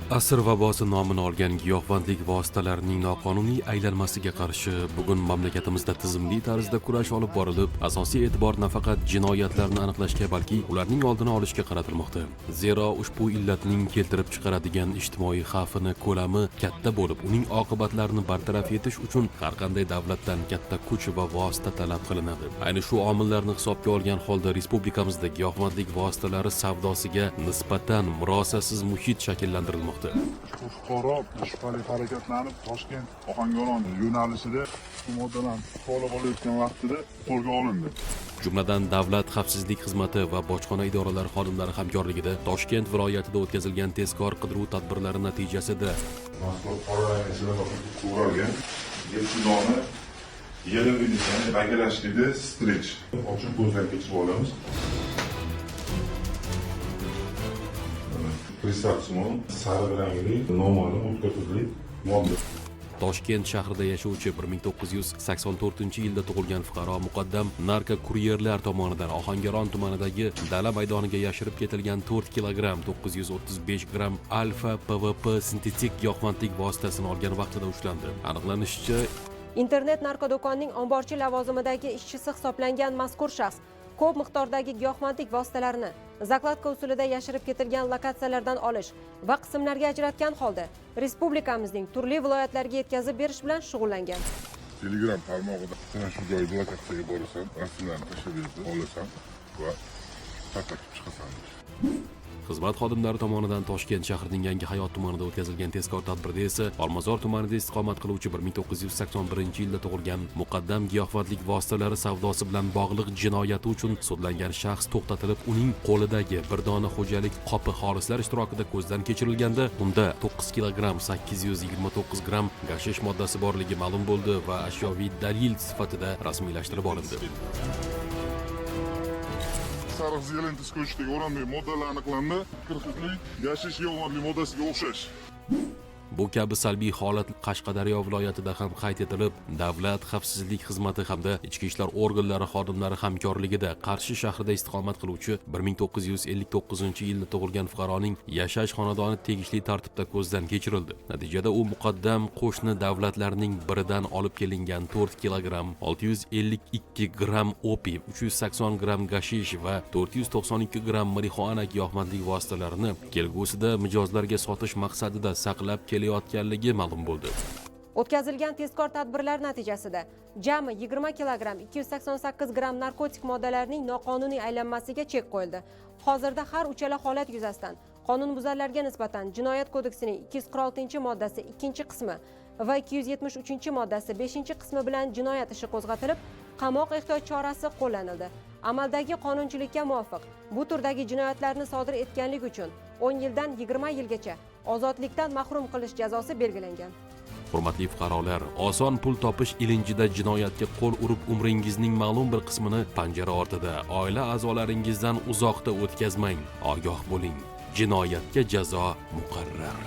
Asr vabosi nomini olgan giyohvandlik vositalarining noqonuniy aylanmasiga qarshi bugun mamlakatimizda tizimli tarzda kurash olib borilib, asosiy e'tibor nafaqat jinoyatlarni aniqlashga, balki ularning oldini olishga qaratilmoqda. Zero ushbu illatning keltirib chiqaradigan ijtimoiy xavfini ko'lami katta bo'lib, uning oqibatlarini bartaraf etish uchun har qanday davlatdan katta kuch va vosita talab qilinadi. Ayni shu omillarni hisobga olgan holda respublikamizda giyohvandlik vositalari savdosiga nisbatan murosasiz muhit shakllantirilmoqda. Ushbu fuqaro shubhali harakatlanib, Toshkent Ohangaron yo'nalishida ushbu moddalarni kovlab olayotgan vaqtida qo'lga olindi. Jumladan, Davlat xavfsizlik xizmati va bojxona idoralari xodimlari hamkorligida Toshkent viloyatida o'tkazilgan tezkor qidiruv tadbirlari natijasida Mazkur qora rangli o'ralgan 7 dona yelin idish, ya'ni bakalashlikda stretch ochib ko'zdan kechirib olamiz. Kristal sariq rangli noma'lum o'tkir tuzli modda. Toshkent shahrida yashovchi 1984-yilda tug'ilgan fuqaro muqaddam narkokuryerlar tomonidan Ohangaron tumanidagi dala maydoniga yashirib ketilgan 4 kilogramm 935 gramm alfa PVP sintetik giyohvandlik vositasini olgan vaqtida ushlandi. Aniqlanishicha, Internet narkodo'konning omborchi lavozimidagi ishchisi hisoblangan mazkur shaxs ko'p miqdordagi giyohvandlik vositalarini закладка usulida yashirib ketilgan lokatsiyalardan olish va qismlarga ajratgan holda respublikamizning turli viloyatlariga yetkazib berish bilan shug'ullangan. Telegram tarmog'ida sana shu joyda lokatsiyaga borasan, rasmlarni tashlab berib olasan va tarqatib chiqasan. Xizmat xodimlari tomonidan Toshkent shahrining Yangi Hayot tumanida o'tkazilgan tezkor tadbirda esa Olmazor tumanida istiqomat qiluvchi 1981-yilda tug'ilgan muqaddam giyohvandlik vositalari savdosi bilan bog'liq jinoyati uchun sudlangan shaxs to'xtatilib, uning qo'lidagi bir dona xo'jalik qopi xolislar ishtirokida ko'zdan kechirilganda, unda 9 kilogramm 829 gramm gashish moddasi borligi ma'lum bo'ldi va ashyoviy dalil sifatida rasmiylashtirib olindi. Sariq зелень ko'chdagi o'ramli moddalar aniqlandi. Kirxitli gashish giyohvandlik moddasiga o'xshash. Bu kabi salbiy holat Qashqadaryo viloyatida ham qayd etilib, Davlat xavfsizlik xizmati hamda ichki ishlar organlari xodimlari hamkorligida Qarshi shahrida istiqomat qiluvchi 1959-yilda tug'ilgan fuqaroning yashash xonadoni tegishli tartibda ko'zdan kechirildi. Natijada u muqaddam qo'shni davlatlarning biridan olib kelingan 4 kilogramm 652 gramm opiy, 380 gramm gashish va 492 gramm marixuana giyohvandlik vositalarini kelgusida mijozlarga sotish maqsadida saqlab kelayotganligi ma'lum bo'ldi. O'tkazilgan tezkor tadbirlar natijasida jami 20 kilogramm 288 gramm narkotik moddalarning noqonuniy aylanmasiga chek qo'yildi. Hozirda har uchala holat yuzasidan qonunbuzarlarga nisbatan Jinoyat kodeksining 246-moddasi 2-qismi va 273-moddasi 5-qismi bilan jinoyat ishi qo'zg'atilib, qamoq ehtiyot chorasi qo'llanildi. Amaldagi qonunchilikka muvofiq, bu turdagi jinoyatlarni sodir etganlik uchun 10 yildan 20 yilgacha ozodlikdan mahrum qilish jazosi belgilangan. Hurmatli fuqarolar, oson pul topish ilinjida jinoyatga qo'l urib, umringizning ma'lum bir qismini panjara ortida, oila a'zolaringizdan uzoqda o'tkazmang. Ogoh bo'ling. Jinoyatga jazo muqarrar.